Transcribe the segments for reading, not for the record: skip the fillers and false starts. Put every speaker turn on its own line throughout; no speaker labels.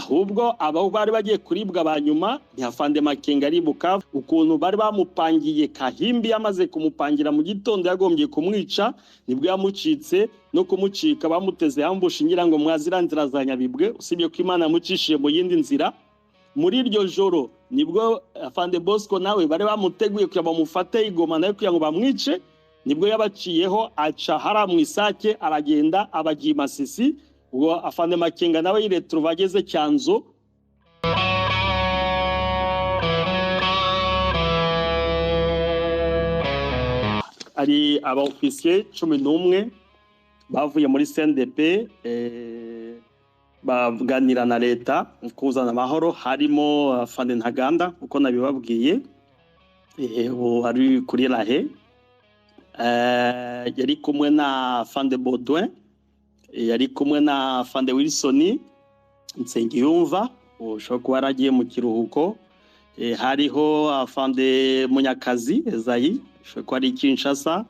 Ahubwo abo bari bagiye kuribwa ba nyuma ni Afande Makenga ari Bukavu, ukuntu bari bamupangiye Kahimbi yamaze kumupangira mu gitondo yagombye kumwica, nibwo yamucitse no kumucika bamuteze yambusha ngira ngo mwazira nzira za Nyabibwe, usibye ko Imana yamucishije mu yindi nzira. Muri iryo joro nibwo Afande Bosco nawe bari bamuteguye kugira bamufate igoma nawe kugira ngo bamwice, nibwo yabaciyeho aca hara mu Isake aragenda abagiye Masisi. Ubwo Afande Makenga nawe yiretruva ageze Cyanzo. Ari aba officier 11 bavuye muri CNDP baganira na leta kuzana amahoro, harimo Afande Ntaganda uko nabibabwiye, ubu ari kuri Rahe, yari kumwe na Afande Baudouin, yari kumwe na Afande Wilson Nsengiyumva ushobora kuba yaragiye mu kiruhuko, hariho Afande Munyakazi Ezayi ushobora kuba ari Kinshasa,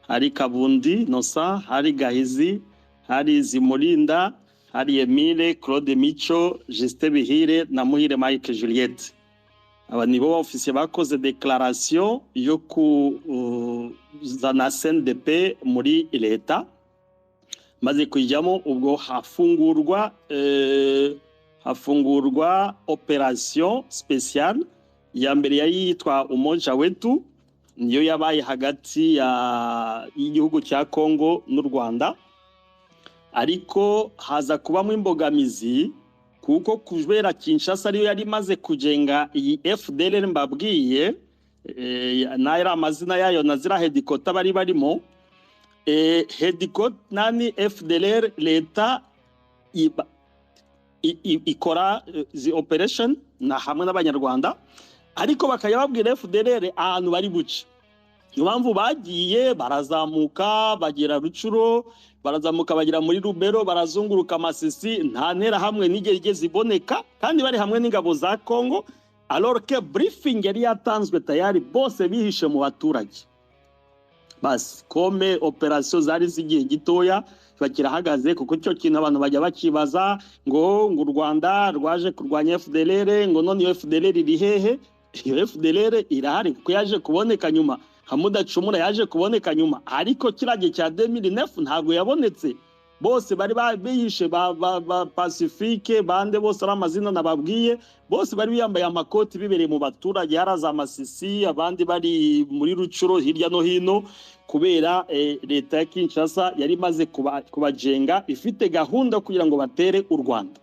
hari Kabundi Nosa, hari Gahizi, hari Zimurinda, hari Emile Claude Mico, Justin Bihire na Muhire Mike Juliette. Aba nibo ofisiye bakoze declaration yo kuzana CNDP muri leta. Maze kujyamo ubwo hafungurwa operation spéciale ya mbere yari yitwa Umoja Wetu, niyo yabaye hagati y'igihugu cya Congo n'u Rwanda, ariko haza kubamo imbogamizi kuko kubera Kinshasa ariyo yari imaze kugenga iyi FDLR mbabwiye, n'ayari amazina yayo na zira hedikota bari barimo. Hedikota nani FDLR leta ikora zi operation na hamwe n'abanyarwanda, ariko bakayababwira FDLR ahantu bari buce. Niyo mpamvu bagiye barazamuka bagera Rucuro, barazamuka bagera muri Rubero, barazunguruka Masisi, nta ntera hamwe nigeze iboneka, kandi bari hamwe n'ingabo za Congo, alors que briefing yari yatanzwe tayari, bose bihishe mu baturage. Basi kome operation zari zigiye gitoya bakirahagaze, kuko icyo kintu abantu bajya bakibaza ngo u Rwanda rwaje kurwanya FDLR, ngo none iyo FDLR iri hehe? Iyo FDLR irahari kuko yaje kuboneka nyuma, Hamudacumura yaje kuboneka nyuma, ariko kiragiye cya 2009 ntabwo yabonetse. Bose bari bihishe ba Pacifique bande bose ari amazina nababwiye, bose bari biyambaye amakoti bibereye mu baturage, haraza Masisi, abandi bari muri Rucuro hirya no hino, kubera leta ya Kinshasa yari imaze kubajenga ifite gahunda kugira ngo batere u Rwanda.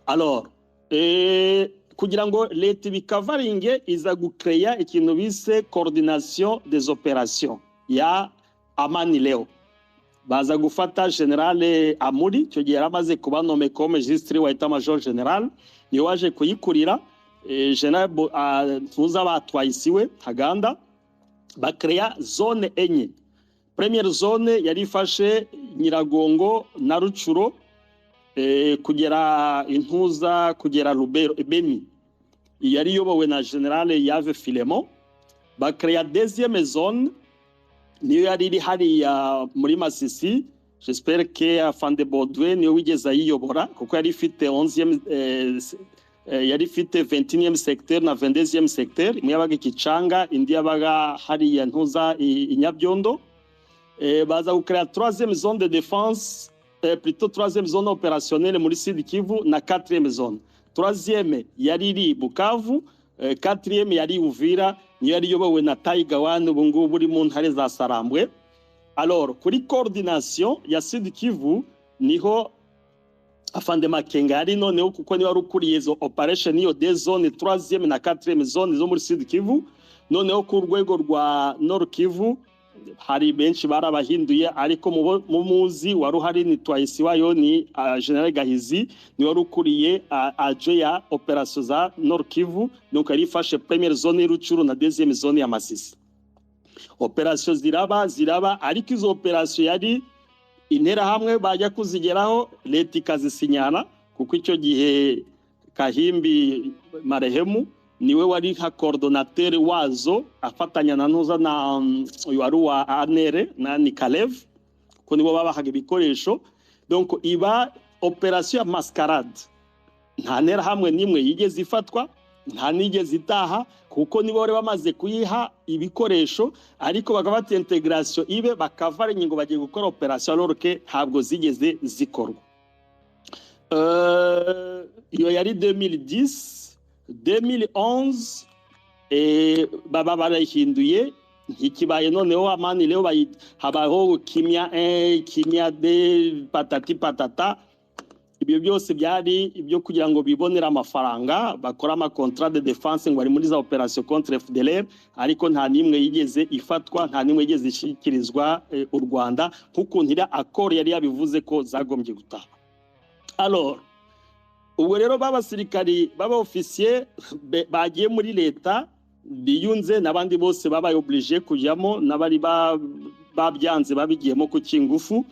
Alors kugira ngo leta ibikavaringe iza gucreya ikintu bise coordination des opérations ya Amani Leo. Baza gufata General Amuri, icyo gihe yaramaze kuba nommé comme ministre wa état major général, niwe waje kuyikurira. General Tuza batwayisiwe Ntaganda, bakreya zone enye. Première zone yari ifashe Nyiragongo na Rucuro, kugera Intuza, kugera Rubero Beni, yari iyobowe na General Yave Filemon. Bakreya deuxième zone niyo yari iri hariya muri Masisi, j'espère que Afande Baudouin niyo wigeze ayiyobora, kuko yari ifite 11e yari ifite 21e secteur na 22e secteur, imwe yabaga Kicanga, indi yabaga hariya Ntuza i Nyabyondo. Baza gukrea 3e zone de défense, plutôt 3e zone opérationnelle muri Sud Kivu na 4e zone. 3e yari iri Bukavu, 4e yari Uvira, niyo yari iyobowe na Tiger One ubu ngubu uri mu ntare za Sarambwe. Alors kuri coordination ya Sud Kivu niho Afande Makenga yari noneho, kuko niwe wari ukuriye izo operation iyo des zone 3e na 4e zone zo muri Sud Kivu. Noneho ku rwego rwa Nord Kivu hari benshi barabahinduye, ariko mu muzi wari uhari ni Twayisiwayo ni General Gahizi niwe wari ukuriye aje ya operation za Nord Kivu, donc yari ifashe première zone y'Rucuru na deuxième zone ya Masisi. Operation ziraba, ariko izo operation yari intera hamwe bajya kuzigeraho leta ikazisinyana, kuko icyo gihe Kahimbi marehemu niwe wari nka coordonnateur wazo, afatanya na Ntuza na uyu wari wa ANR na Nikalev, kuko nibo babahaga ibikoresho. Donc iba operation ya mascarade. Nta nterahamwe n'imwe yigeze ifatwa, nta nigeze itaha, kuko nibo bari bamaze kuyiha ibikoresho, ariko bakaba bati intégration ibe, bakava ingingo bagiye gukora opération, alors que ntabwo zigeze zikorwa. Iyo yari 2010. 2011 baba barayihinduye, ntikibaye noneho Amani. Rero habaho Kimya 1, Kimya 2, patati patata. Ibyo byose byari ibyo kugira ngo bibonere amafaranga, bakora ama contrat de défense ngo bari muri za opération contre FDLR, ariko nta n'imwe yigeze ifatwa, nta n'imwe yigeze ishyikirizwa u Rwanda nk'ukuntu iriya accord yari yabivuze ko zagombye gutaha. Alors ubwo rero b'abasirikari, b'aba officier bagiye muri leta, biyunze n'abandi bose babaye obligé kujyamo, n'abari babyanze babigiyemo ku kingufu,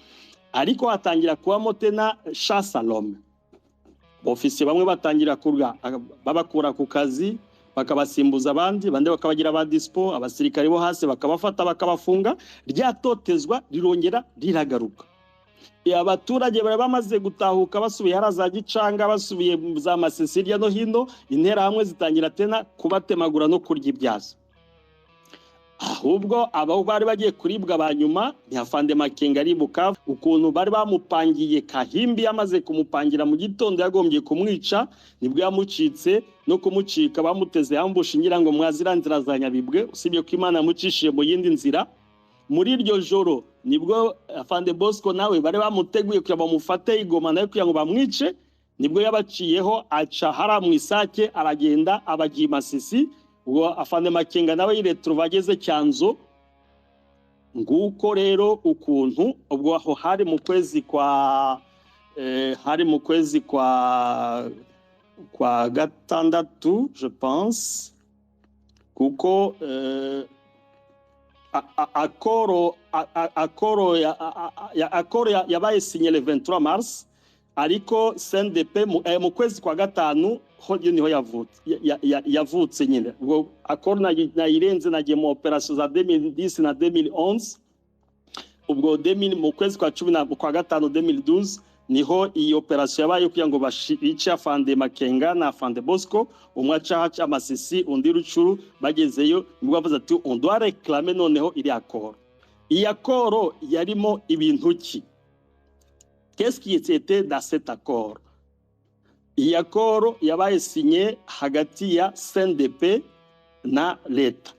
ariko hatangira kubamo tena chasse à l'homme. Ofisiye bamwe batangira kurya babakura ku kazi, bakabasimbuza abandi, bandi bakabagira ba dispo, abasirikari bo hasi bakabafata bakabafunga. Ryatotezwa rirongera riragaruka. Abaturage bari bamaze gutahuka, basubiye hariya za Gicanga, basubiye mu za Masisi hirya no hino, interahamwe zitangira tena kubatemagura no kurya ibyazo. Ahubwo abo bari bagiye kuribwa ba nyuma ni Afande Makenga. Aribuka ukuntu bari bamupangiye Kahimbi, yamaze kumupangira mu gitondo yagombye kumwica, nibwo yamucitse. No kumucika bamuteze ambush, ngira ngo mwazira nzira za Nyabibwe, usibye ko Imana yamucishije mu yindi nzira. Muri iryo joro nibwo Afande Bosco nawe bari bamuteguye kugira bamufate igoma nawe kugira ngo bamwice, nibwo yabaciyeho aca hara mu Isake, aragenda abagiye Masisi. Ubwo Afande Makenga nawe yiretrouva ageze Cyanzo. Nguko rero ukuntu ubwo aho hari mu kwezi kwa hari mu kwezi kwa gatandatu, je pense, kuko accord accord ya accord yabaye signé le 23 mars, ariko CNDP mu kwezi kwa gatanu ho niho yavutse, yavutse nyine. Ubwo accord nayirenze, nagiye mu opération za 2010 na 2011. Ubwo 2000 mu kwezi kwa cumi na kwa gatanu 2012 niho iyi opération yabaye kugira ngo bice Afande Makenga na Afande Bosco, umwe aca haca Amasisi, undi Rucuru. Bagezeyo nibwo bavuze ati: "On doit réclamer noneho iri accord." Iyi accord yarimo ibintu ki? Qu'est-ce qui était dans cet accord? Iyi accord yabaye signé hagati ya CNDP na leta.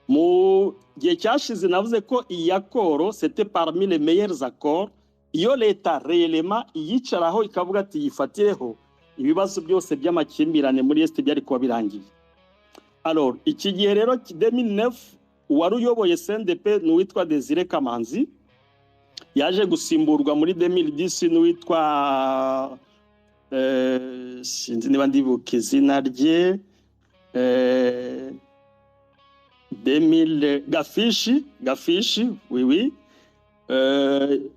Mu gihe cyashize navuze ko iyi accord, c'était parmi les meilleurs accords. Iyo leta réellement iyicaraho ikavuga ati yifatireho, ibibazo byose by'amakimbirane muri Est byari kuba birangiye. Alors iki gihe rero 2009, uwari uyoboye CNDP ni uwitwa Desire Kamanzi, yaje gusimburwa muri 2010 n'uwitwa sinzi niba ndibuka izina rye, 2000 Gafishi, Gafishi, oui,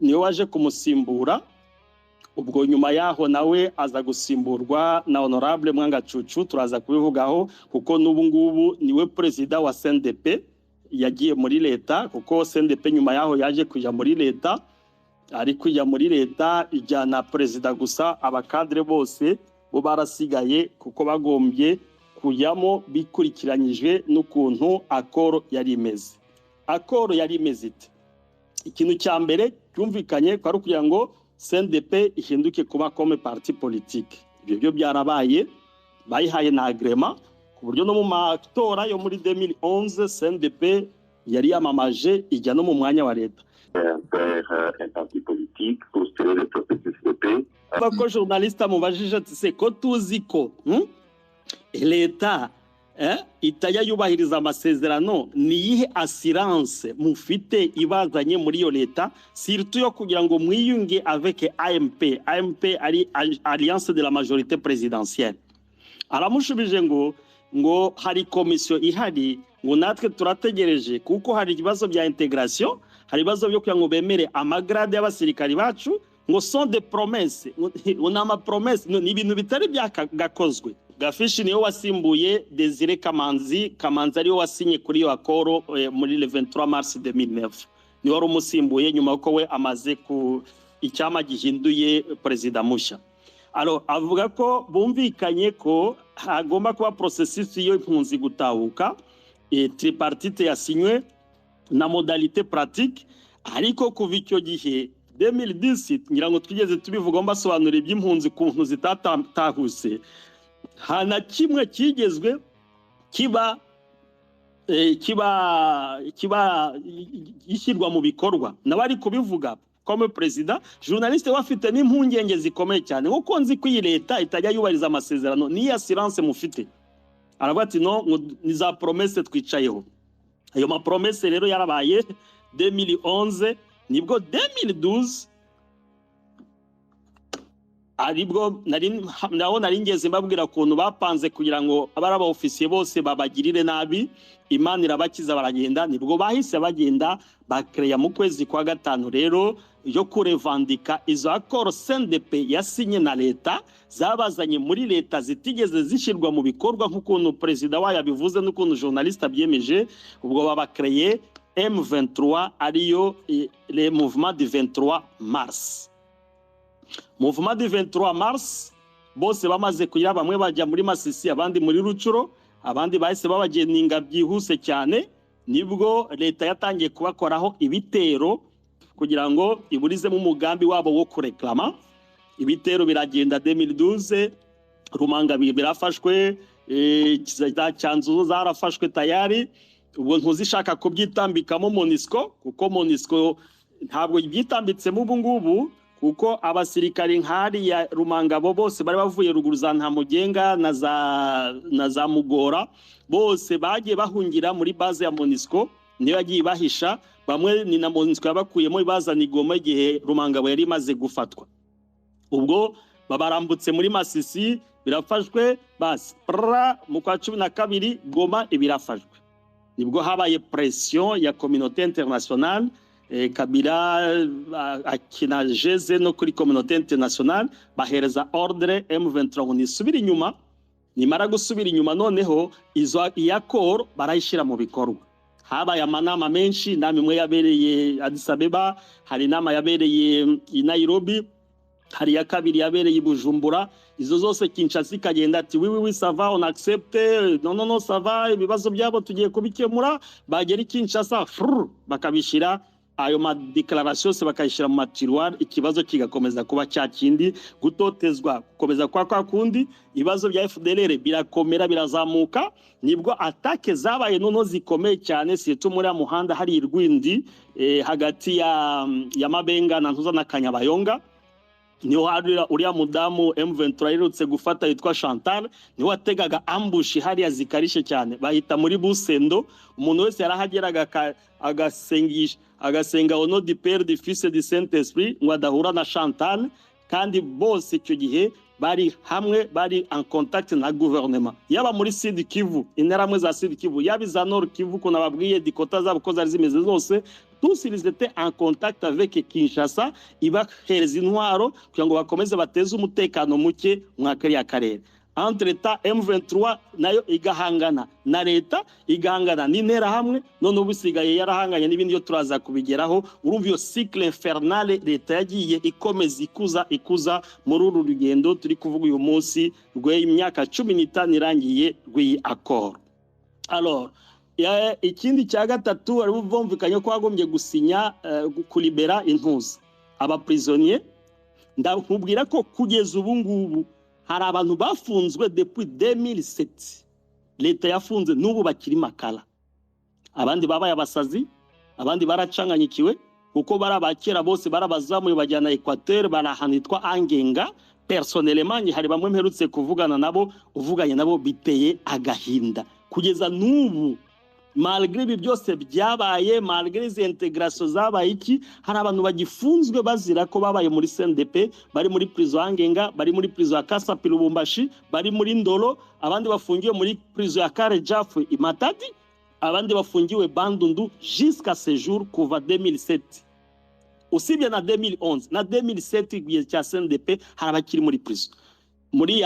niwe waje kumusimbura. Ubwo nyuma yaho nawe aza gusimburwa na honorable Mwangacucu, turaza kubivugaho, kuko n'ubu ngubu niwe perezida wa CNDP yagiye muri leta, kuko CNDP nyuma yaho yaje kujya muri leta, ari kujya muri leta ijyana perezida gusa, aba cadre bose bo barasigaye, kuko bagombye kujyamo bikurikiranyije n'ukuntu accord yari imeze. Accord yari imeze ite? Ikintu cya mbere cyumvikanye kwari ukugira ngo CNDP ihinduke kuba comme parti politique. Ibyo byo byarabaye, bayihaye na agrément, ku buryo no mu matora yo muri 2011 CNDP yari yamamaje, ijya no mu mwanya wa leta.
Vers un parti politique pour gérer le processus de paix.
Ko journaliste amubajije ati: "Se ko tuzi ko leta itajya yubahiriza amasezerano, ni iyihe assurance mufite ibazanye muri iyo leta, surtout yo kugira ngo mwiyunge avec AMP?" AMP ari Alliance de la Majorité Présidentielle. Aramushubije ngo hari komisiyo ihari, ngo natwe turategereje, kuko hari ibibazo bya intégration, hari ibibazo byo kugira ngo bemere ama grade y'abasirikari bacu, ngo sont des promesses, ngo ni ama promesse, ni ibintu bitari byagakozwe. Gafishi niwe wasimbuye Desire Kamanzi. Kamanzi ariwe wasinye kuri iyo accord muri le 23 mars 2009, niwe wari umusimbuye nyuma yuko we amaze ku icyama gihinduye perezida mushya. Alors, avuga ko bumvikanye ko hagomba kuba processus y'impunzi gutahuka, tripartite yasinywe na modalité pratique. Ariko kuva icyo gihe 2010, ngira ngo twigeze tubivuga, mbasobanurira iby'impunzi ukuntu zitatahuse, nta na kimwe kigezwe kiba kiba gishyirwa mu bikorwa. Nawe ari kubivuga comme perezida journaliste we afite n'impungenge zikomeye cyane, kuko nzi ko iyi leta itajya yubahiriza amasezerano n'iyi assurance mufite. Aravuga ati: "No, ngo ni za promesse twicayeho." Ayo ma promesses rero yarabaye 2011, nibwo 2012 aribwo nari naho nari ngeze mbabwira ukuntu bapanze kugira ngo abari aba officiers bose babagirire nabi, Imana irabakiza baragenda. Nibwo bahise bagenda bakereya mu kwezi kwa gatanu rero yo kurevandika izo accord CNDP yasinye na leta, zabazanye muri leta, zitigeze zishyirwa mu bikorwa nk'ukuntu perezida wayo abivuze n'ukuntu journaliste abyemeje. Ubwo babakreye M23, ariyo le mouvement du 23 mars. Mouvement du 23 mars, bose bamaze kugira, bamwe bajya muri Masisi, abandi muri Rucuro, abandi bahise babageninga byihuse cyane. Nibwo leta yatangiye kubakoraho ibitero kugira ngo iburizemo umugambi wabo wo kureklama. Ibitero biragenda 2012, Rumanga birafashwe, za Cyanzu zarafashwe tayari. Ubwo ntuzishaka kubyitambikamo MONUSCO, kuko MONUSCO ntabwo byitambitsemo ubu ngubu, kuko abasirikari nk'ariya Rumangabo bose bari bavuye ruguru za Ntamugenga na za Mugora, bose bagiye bahungira muri base ya MONUSCO, niyo yagiye ibahisha. Bamwe ni na MONUSCO yabakuyemo ibazana i Goma igihe Rumangabo yari imaze gufatwa. Ubwo babarambutse muri Masisi, birafashwe basi pra mu kwa 12, Goma ibirafashwe. Nibwo habaye pression ya communauté internationale, Kabila akina jeze no kuri communauté internationale, bahereza ordre M23 ngo nisubire inyuma. Nimara gusubira inyuma, noneho izo accord barayishyira mu bikorwa. Habaye amanama menshi, inama imwe yabereye Addis Abeba, hari inama yabereye i Nairobi, hari iya kabiri yabereye i Bujumbura. Izo zose Kinshasa ikagenda ati: "Oui, oui, oui, ça va, on accepte, non, non, non, ça va, ibibazo byabo tugiye kubikemura." Bagera i Kinshasa, frrr, bakabishyira ayo ma déclarations yose bakayishyira mu ma tiroirs. Ikibazo kigakomeza kuba cya kindi, gutotezwa gukomeza kwa kwa kundi, ibibazo bya FDLR birakomera, birazamuka. Nibwo attaques zabaye noneho zikomeye cyane, surtout muri ya muhanda hari irwindi, hagati ya Mabenga na Ntuza na Kanyabayonga. Niho hari uriya mudamu M23 aherutse gufata yitwa Chantal, niho wategaga ambush hariya zikarishe cyane, bahita muri Busendo. Umuntu wese yarahageraga agasengisha, agasenga "Au nom du Père, du Fils et du Saint Esprit" ngo adahura na Chantal. Kandi bose icyo gihe bari hamwe, bari en contact na gouvernement, yaba muri Sud Kivu, interahamwe za Sud Kivu, yaba iza Nord Kivu, ko nababwiye dikota zabo ko zari zimeze zose, tous ils étaient en contact avec Kinshasa, ibahereza intwaro kugira ngo bakomeze bateze umutekano muke mwa kariya karere. Entre temps M23 nayo igahangana na leta, igahangana n'interahamwe, none ubu isigaye yarahanganye n'ibindi, yo turaza kubigeraho. Urumva iyo cycle infernale leta yagiye ikomeza ikuza ikuza muri uru rugendo turi kuvuga uyu munsi rw'imyaka 15 irangiye rw'iyi accord. Alors, ikindi cya gatatu, ari bumvikanye ko bagombye gusinya kulibera intuza aba prisonniers. Ndakubwira ko kugeza ubu ngubu hari abantu bafunzwe depuis 2007, leta yafunze, n'ubu bakiri Makala. Abandi babaye abasazi, abandi baracanganyikiwe, kuko bari abakera bose barabazamuye bajyana Equateur, bari ahantu hitwa Angenga. Personnellement, hari bamwe mperutse kuvugana nabo, uvuganye nabo biteye agahinda. Kugeza n'ubu, malgré ibi byose byabaye, malgré izi intégration zabaye iki, hari abantu bagifunzwe bazira ko babaye muri CNDP, bari muri prison Angenga, bari muri prison ya Kasapi Lubumbashi, bari muri Ndolo, abandi bafungiwe muri prison ya Karejafu i Matadi, abandi bafungiwe Bandundu jusqu'à ce jour, kuva 2007. Usibye na 2011 na 2007, igihe cya CNDP, hari abakiri muri prison. Muri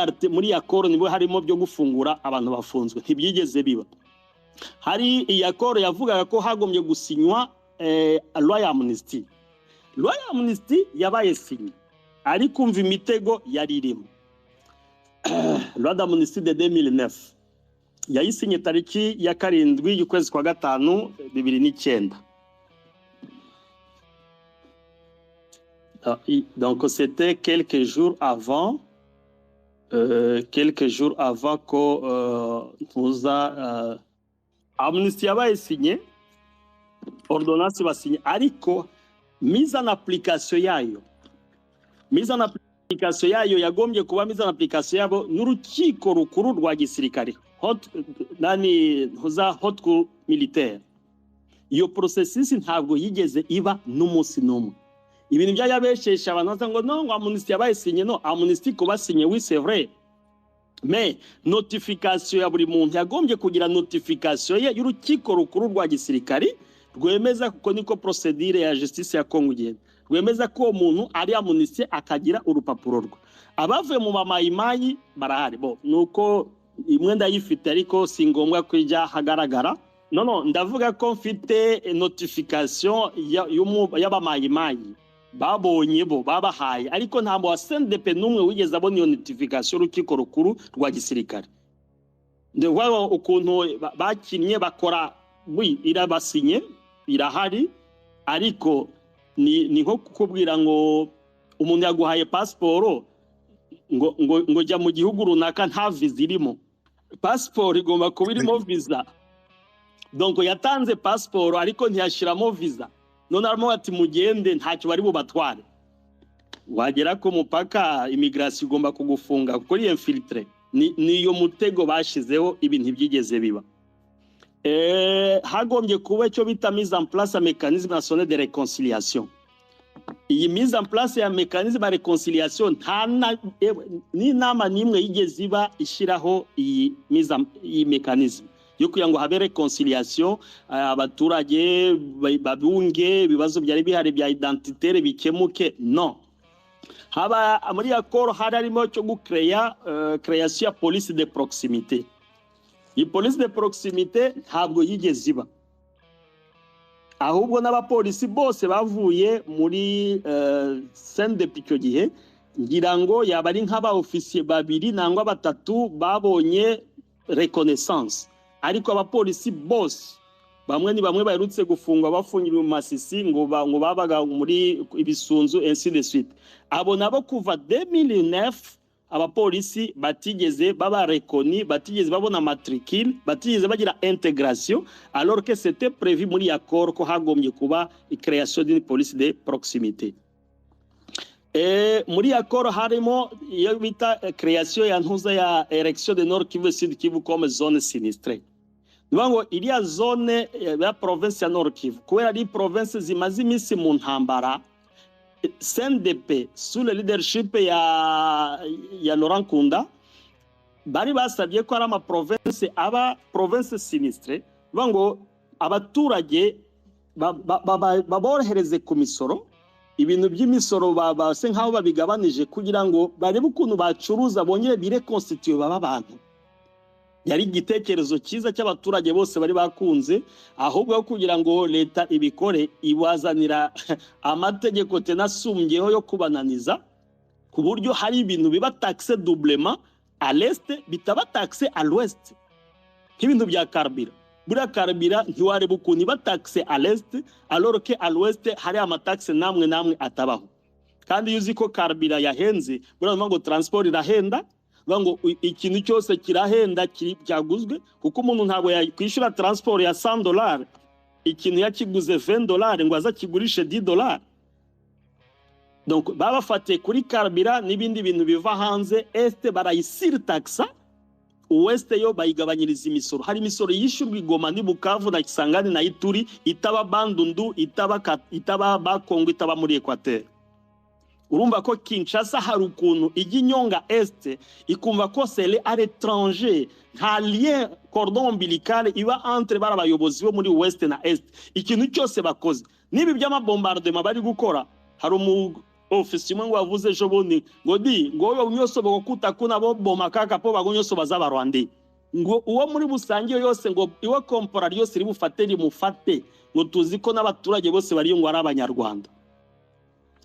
accord nibwo harimo byo gufungura abantu bafunzwe, ntibyigeze biba. Hari iyi accord yavugaga ko hagombye gusinywa loi ya amnistie. Loi ya amnistie yabaye sinye, ariko umva imitego yari irimo. Loi d'amnistie de 2009 yayisinye tariki ya 7 y'ukwezi kwa 5 2009. Donc c'était quelques jours avant ko tuza amnistie yabaye sinye, ordonnance basinye, ariko mise en application yayo yagombye kuba mise en application yabo n'urukiko rukuru rwa gisirikare, haute nani huza haute cour militaire. Iyo processus ntabwo yigeze iba n'umunsi n'umwe. Ibintu byayabeshesha abantu ngo no ngo amnistie yabaye sinye, no amnistie kuba sinye, oui c'est vrai, mais notification ya buri muntu yagombye kugira notification ye y'urukiko rukuru rwa gisirikare rwemeza, kuko niko procedure ya justice ya Congo igenda, rwemeza ko uwo muntu ari amnistie akagira urupapuro rwe. Abavuye mu bamayimayi barahari, bo nuko imwe ndayifite ariko si ngombwa kwijya hagaragara. No ndavuga ko mfite notification y'abamayimayi babonye bo babahaye, ariko ntabwo wa CNDP n'umwe wigeze abona iyo notification y'urukiko rukuru rwa gisirikare. Ndumva ukuntu bakinnye bakora, oui irabasinye irahari, ariko ni nko kukubwira ngo umuntu yaguhaye pasiporo ngo ngo ngo jya mu gihugu runaka nta visa irimo. Pasiporo igomba kuba irimo visa. Donc yatanze pasiporo ariko ntiyashiramo visa. None arimo ati mugende ntacyo bari bubatware. Wagera ku mupaka immigration igomba kugufunga kuko uri infiltré. Niyo mutego bashizeho, ibintu byigeze biba. Hagombye kuba icyo bita mise en place ya mécanisme national de réconciliation. Iyi mise en place ya mécanisme ya réconciliation nta n'inama n'imwe yigeze iba ishyiraho iyi mise iyi mécanisme yo kugira ngo habe réconciliation, abaturage babunge ibibazo byari bihari bya identitaire bikemuke. No haba muri accord hari harimo cyo gucreya création ya police de proximité. Iyi police de proximité ntabwo yigeze iba, ahubwo n'abapolisi bose bavuye muri CNDP icyo gihe, ngira ngo yaba ari nk'aba officier babiri nangwa batatu babonye reconnaissance, ariko abapolisi bose bamwe ni bamwe baherutse gufungwa bafungiriwe mu Masisi ngo babaga muri Ibisunzu ainsi de suite. Abo nabo kuva 2009 abapolisi batigeze baba reconnus, batigeze babona matricule, batigeze bagira intégration, alors que c'était prévu muri accord ko hagombye kuba création d'une police de proximité. Muri accord harimo iyo bita création ya ntuza ya érection de Nord Kivu Sud Kivu comme zone sinistrée. Ngo iriya zone ya province ya Nord Kivu kubera ari province zimaze iminsi mu ntambara, CNDP sous le leadership ya Laurent Nkunda bari basabye ko ari ama province aba province sinistre, ngo abaturage baborohereze ku misoro, ibintu by'imisoro base nkaho babigabanije kugira ngo barebe ukuntu bacuruza bongere bireconstitue baba abantu. Yari igitekerezo cyiza cy'abaturage bose bari bakunze, ahubwo kugira ngo leta ibikore ibazanira amategeko tenasumbyeho yo kubananiza, ku buryo hari ibintu biba taxe doublement à l'est bitaba taxe à l'ouest, nk'ibintu bya carburant. Buriya carburant ntiwareba ukuntu iba taxe à l'est alors que à l'ouest hari amataxe namwe namwe atabaho. Kandi iyo uzi ko carburant yahenze, buriya ngo transport irahenda, ngo ikintu cyose kirahenda cyaguzwe, kuko umuntu ntabwo yakwishyura transport ya $100 ikintu yakiguze $20 ngo azakigurishe $10. Donc babafatiye kuri carburant n'ibindi bintu biva hanze, est barayisirtaxa, ouest yo bayigabanyiriza imisoro. Hari imisoro yishyurwa i Goma ni Bukavu na Kisangani na Ituri, itaba Bandundu, itaba Bakongo, itaba muri Equateur. Urumva ko Kinshasa hari ukuntu ijya inyonga est ikumva ko c'est à l'étranger, nta lien cordon ombilical iba entre barabayobozi bo muri ouest na est. Ikintu cyose bakoze nibi by'amabombardement bari gukora, hari umu ofisi mwe wavuze ejo bundi ngo di ngo yo nyoso bokuta kuna bo boma kaka po bagonyoso bazabarwande, ngo uwo muri busangiye yose ngo iwe kompora ryose ri bufate rimufate, ngo tuzi ko n'abaturage bose bari ngo ari abanyarwanda.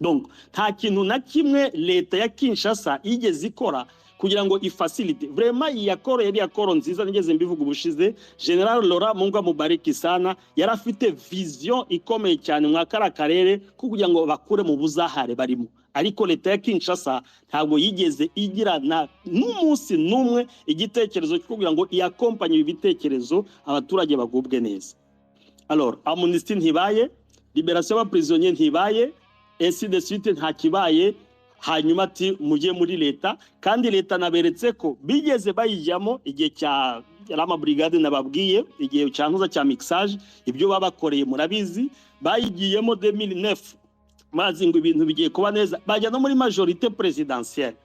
Donc nta kintu na kimwe leta ya Kinshasa igeze ikora Kugira ngo ifacilite vraiment iyi accord, yari accord nziza. Nigeze mbivuga ubushize, General Laurent, Mungu amubariki sana, yari afite vision ikomeye cyane mwa kara karere ko kugira ngo bakure mu buzahare barimo. Ariko leta ya Kinshasa ntabwo yigeze igira na n'umunsi n'umwe igitekerezo cyo kugira ngo iaccompagne ibi bitekerezo, abaturage bagubwe neza. Alors, amnistie ntibaye, libération y'abaprisonniers ntibaye, ainsi de suite, nta kibaye. Hanyuma ati mujye muri leta, kandi leta naberetse ko bigeze bayijyamo igihe cya yari amabrigade nababwiye, igihe cya ntuza cya mixage, ibyo babakoreye murabizi. Bayigiyemo 2009 mazi ngo ibintu bigiye kuba neza, bajya no muri majorité présidentielle.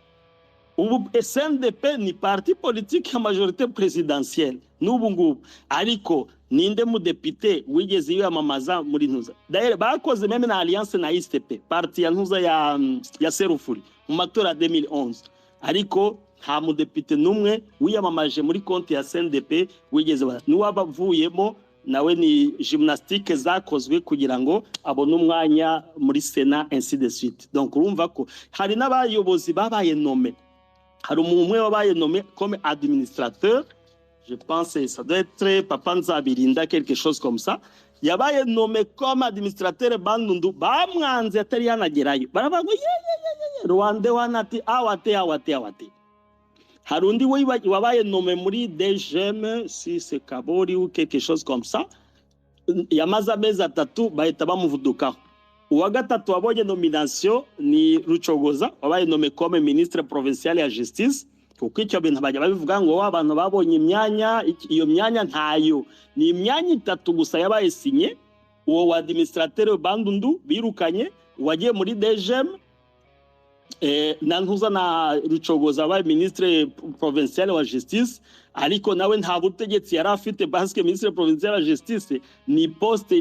Ubu CNDP ni parti politique ya majorité présidentielle n'ubu ngubu, ariko ninde mudepite wigeze yiyamamaza muri ntuza? D'ailleurs bakoze même na alliance na ISTP, parti ya ntuza ya Serufuri, mu matora ya 2011, ariko nta mudepite n'umwe wiyamamaje muri konti ya CNDP wigeze. N'uwabavuyemo nawe ni gymnastique zakozwe kugira ngo abone umwanya muri Sena, ainsi de suite. Donc urumva ko hari n'abayobozi babaye nommé. Hari umuntu umwe wabaye nommé comme administrateur, je pense ça doit être Papa Nzabirinda, quelque chose comme ça. Yabaye nommé comme administrateur Bandundu, bamwanze atari yanagerayo, baravuga ngo ye ye ye ye, Rwanda wanati awate awate awate. Hari undi wabaye nommé muri DGM, si c'est Kabori ou quelque chose comme ça, yamaze amezi 3 bahita bamuvudukaho. Uwa gatatu wabonye nomination ni Rucogoza, wabaye nommé comme ministre provincial ya justice. Kuko icyo bintu bajya babivuga ngo abantu babonye imyanya, iyo myanya ntayo, ni imyanya itatu gusa yabaye sinye: uwo wa administrateur Bandundu birukanye, wagiye muri DGM, na ntuza na Rucogoza wabaye ministre provincial wa justice, ariko nawe nta butegetsi yari afite, parce que ministre provincial wa justice ni poste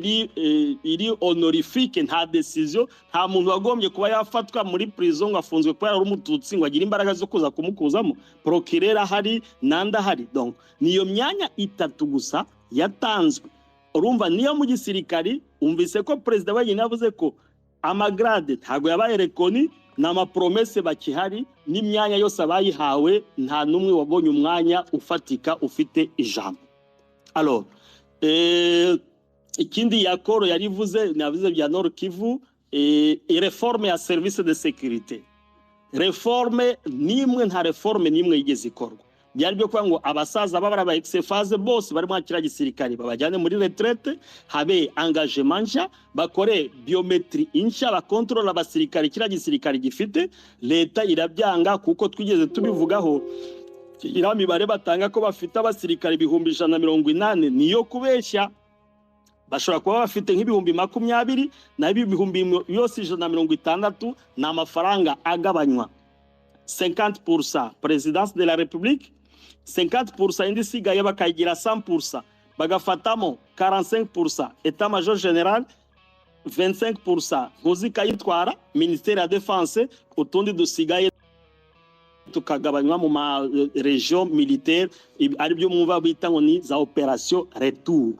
iri honorifique, nta décision. Nta muntu wagombye kuba yafatwa muri prison ngo afunzwe kubera ari umututsi ngo agire imbaraga zo kuza kumukuzamo, procureur ahari nanda ahari. Donc niyo myanya itatu gusa yatanzwe. Urumva niyo mu gisirikari, umvise ko perezida wenyine yavuze ko amagrade ntabwo yabaye reconnu, ni amapromesses bakihari, n'imyanya yose abayihawe nta n'umwe wabonye umwanya ufatika ufite ijambo. Alors, ikindi accord yarivuze, navuze bya Nord Kivu, réforme ya service de sécurité. Réforme nimwe, nta réforme nimwe yigeze ikorwa. Byari byo kuvuga ngo abasaza baba aba ex-FAZ bose bari muri kiriya gisirikare babajyane muri retraite, habe engagement nshya, bakore biométrie nshya, bakontorora abasirikare kiriya gisirikare gifite. Leta irabyanga, kuko twigeze tubivugaho, iriya mibare batanga ko bafite abasirikare 180,000 niyo kubeshya. Bashobora kuba bafite nk'ibihumbi 20, naho ibihumbi yose 160 ni amafaranga agabanywa: 50% présidence de la République, 50% indi isigaye bakayigira 100%, bagafatamo 45% état major général, 25% ntuzi ikayitwara ministère ya défense, utundi dusigaye tukagabanywa mu ma région militaire, aribyo mwumva bita ngo ni za opération retour.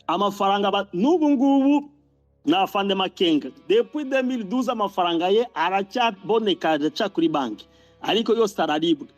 Amafaranga n'ubu ngubu ni afande Makenga, depuis 2012 amafaranga ye aracyaboneka, araca kuri banki, ariko yose araribwa.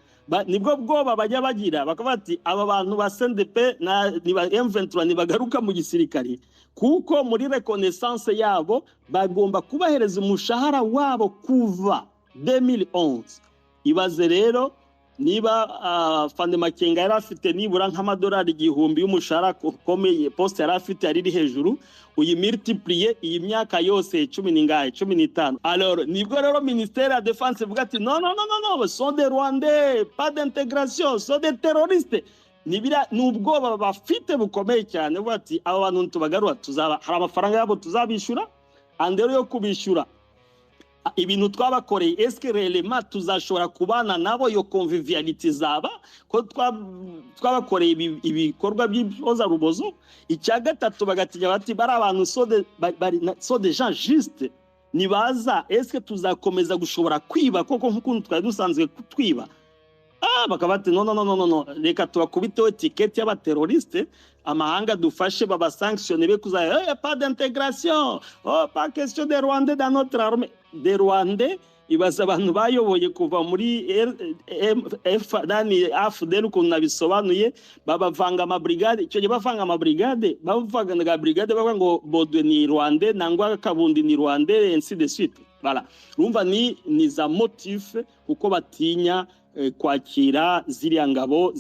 Nibwo bwoba bajya bagira, bakavuga ati aba bantu ba CNDP na niba M23 nibagaruka mu gisirikare, kuko muri reconnaissance yabo bagomba kubahereza umushahara wabo kuva 2011. Ibaze rero niba Fande Makenga yari afite nibura nk'amadolari 1000 y'umushahara ukomeye, poste yari afite yari iri hejuru, uyimultiplier iyi myaka yose cumi n'ingahe, 15. Alors nibwo rero ministère ya défense ivuga ati non, non, non, non, non, sont des Rwandais, pas d'intégration, sont des terroristes. Nibira ni ubwoba bafite bukomeye cyane, buvuga ati aba bantu tubagarura tuzaba hari amafaranga yabo tuzabishyura, andero yo kubishyura ibintu twabakoreye, eske réellement tuzashobora kubana nabo? Iyo convivialité zaba ko twabakoreye ibikorwa by'impozarubozo? Icya gatatu, bagatinya bati bari abantu sont des gens justes, nibaza eske tuzakomeza gushobora kwiba koko nk'ukuntu twari dusanzwe twiba? Bakaba bati non, non, non, non, non, reka tubakubiteho étiquette y'abaterroriste, amahanga dufashe babasanctionne be kuza, pas d'intégration, oh, pas question de Rwandais dans notre armée, de Rwandais. Ibaza abantu bayoboye kuva muri F nani AFDL, ukuntu nabisobanuye, babavanga amabrigade. Icyo gihe bavanga amabrigade, bavanga brigade bavuga ngo Bodwe ni Rwanda, nangwa Kabundi ni Rwanda, ainsi de suite. Voilà, urumva ni za motif, kuko batinya kwakira ziriya ngabo.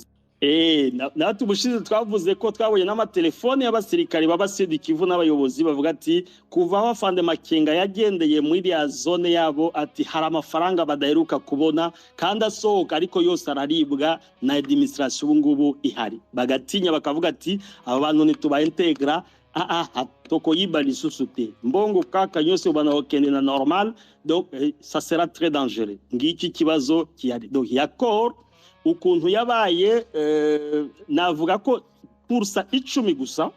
Natwe ubushize twavuze ko twabonye n'amatelefone y'abasirikare baba Sud Kivu n'abayobozi bavuga ati kuva aho Afande Makenga yagendeye muri iriya zone yabo, ati hari amafaranga badaheruka kubona kandi asohoka, ariko yose araribwa na administration ubu ngubu ihari. Bagatinya, bakavuga ati aba bantu ntituba-intègre, ah, tokoyiba lisusu te, mbongo kaka nyose bana na normal, donc ça sera très dangereux. Ngiki kibazo kihari. Donc accord ukuntu yabaye, navuga ko 10% gusa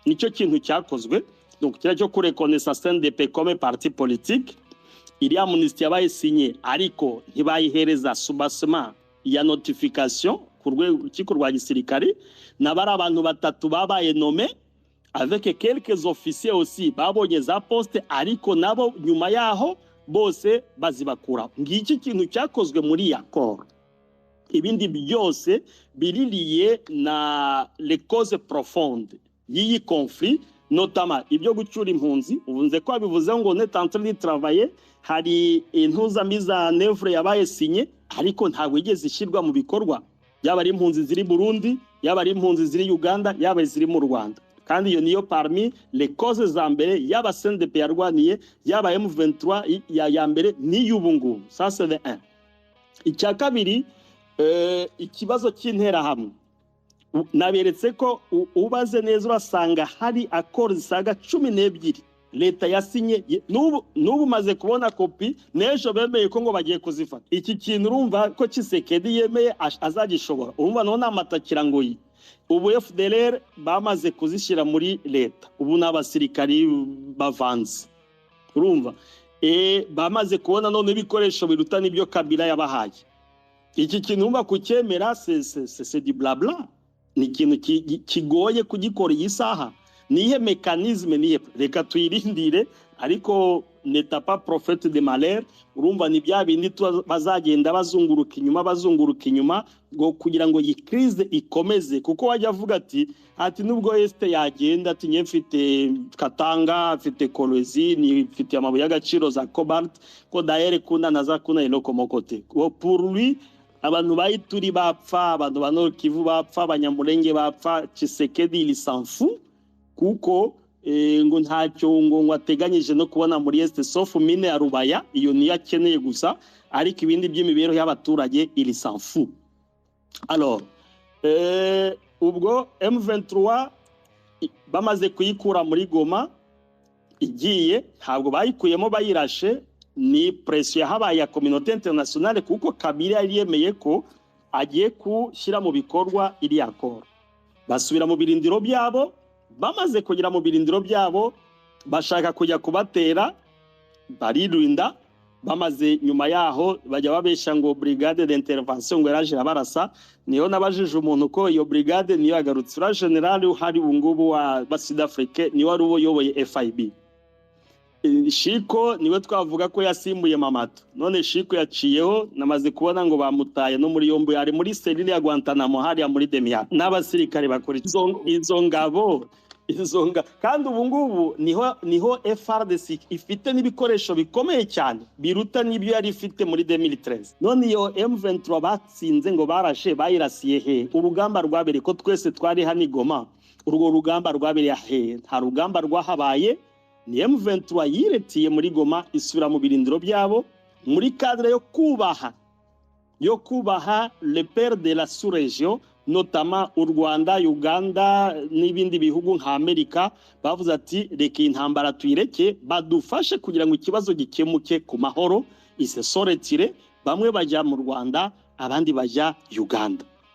nicyo kintu cyakozwe. Donc kiriya cyo kureconnaissa CNDP comme parti politique, iriya amnistie yabaye signé, ariko ntibayihereza soubassement ya notification ku rwego rukiko rwa gisirikare. Nabari abantu batatu babaye nommé avec quelques officiers aussi babonye za poste, ariko nabo nyuma yaho bose bazibakura. Ngiki kintu cyakozwe muri accord. Ibindi byose biririye na les causes profondes y'iyi conflit, notamment ibyo gucyura impunzi. Ubunze ko babivuze ngo on est en train de travailler, hari intuza mise en œuvre yabaye signé, ariko ntabwo igeze ishyirwa mu bikorwa, yaba ari impunzi ziri Burundi, yaba ari impunzi ziri Uganda, yaba ziri mu Rwanda. Kandi iyo niyo parmi les causes za mbere yaba CNDP yarwaniye, yaba M23 ya mbere n'iy'ubu ngubu. Ça, c'est le 1. Icya kabiri, ikibazo cy'interahamwe. Naberetse ko ubaze neza urasanga hari accord zisaga 12 leta yasinye. N'ubu umaze kubona kopi, n'ejo bemeye ko ngo bagiye kuzifata. Iki kintu urumva ko Tshisekedi yemeye azagishobora? Urumva none amatakirangoyi ubu FDLR bamaze kuzishyira muri leta, ubu ni abasirikari bavanze. Urumva bamaze kubona none ibikoresho biruta n'ibyo Kabila yabahaye. Iki kintu urumva kucyemera c'est du blabla, ni ikintu kigoye kugikora iyi saha. Nihe mécanisme nihe? Reka tuyirindire, ariko n'étant pas prophète de malheur, urumva ni bya bindi bazagenda bazunguruka inyuma, bazunguruka inyuma ngo kugira ngo iyi crise ikomeze. Kuko wajya avuga ati nubwo Est yagenda, ati nye mfite Katanga, mfite Kolwezi, ni mfite amabuye y'agaciro za cobalt, ko d'ailleurs kuna naza kuna eloko moko te. Pour lui, abantu bayituri bapfa, abantu ba Nord Kivu bapfa, abanyamulenge bapfa, Tshisekedi il s'en fout, kuko ngo ntacyo ngo ateganyije no kubona muri Est sauf mine ya Rubaya, iyo niyo akeneye gusa, ariko ibindi by'imibereho y'abaturage il s'en fout. Alors ubwo M23 bamaze kuyikura muri Goma igiye, ntabwo bayikuyemo bayirashe, ni pression yahabaye ya communauté internationale, kuko Kabila yari yemeye ko agiye gushyira mu bikorwa iriya accord. Basubira mu birindiro byabo. Bamaze kugera mu birindiro byabo, bashaka kujya kubatera, baririnda. Bamaze nyuma yaho bajya babesha ngo brigade d'intervention ngo yaraje irabarasa. Niyo nabajije umuntu ko iyo brigade niyo yagarutse. Uriya general uhari ubu ngubu wa Sud Afrique niwe wari uyoboye FIB. Shiko niwe twavuga ko yasimbuye Mamado. None Shiko yaciyeho, namaze kubona ngo bamutaye no muri yombi, ari muri cellule ya Guantanamo hariya muri Demiap n'abasirikare bakora izo ngabo izo nga. Kandi ubu ngubu niho FARDC ifite n'ibikoresho bikomeye cyane biruta n'ibyo yari ifite muri 2013. None iyo M23 batsinze ngo barashe, bayirasiye he? Urugamba rwabereye ko twese twari hano i Goma, urwo rugamba rwabereye he? Nta rugamba rwahabaye. Ni M23 yiretiye muri Goma, isubira mu birindiro byabo muri cadre yo kubaha le père de la sous-région, notamment u Rwanda, Uganda n'ibindi bihugu nka Amerika. Bavuze ati reka iyi ntambara tuyireke, badufashe kugira ngo ikibazo gikemuke ku mahoro. Ils se sont retirés, bamwe bajya mu Rwanda, abandi bajya Uganda.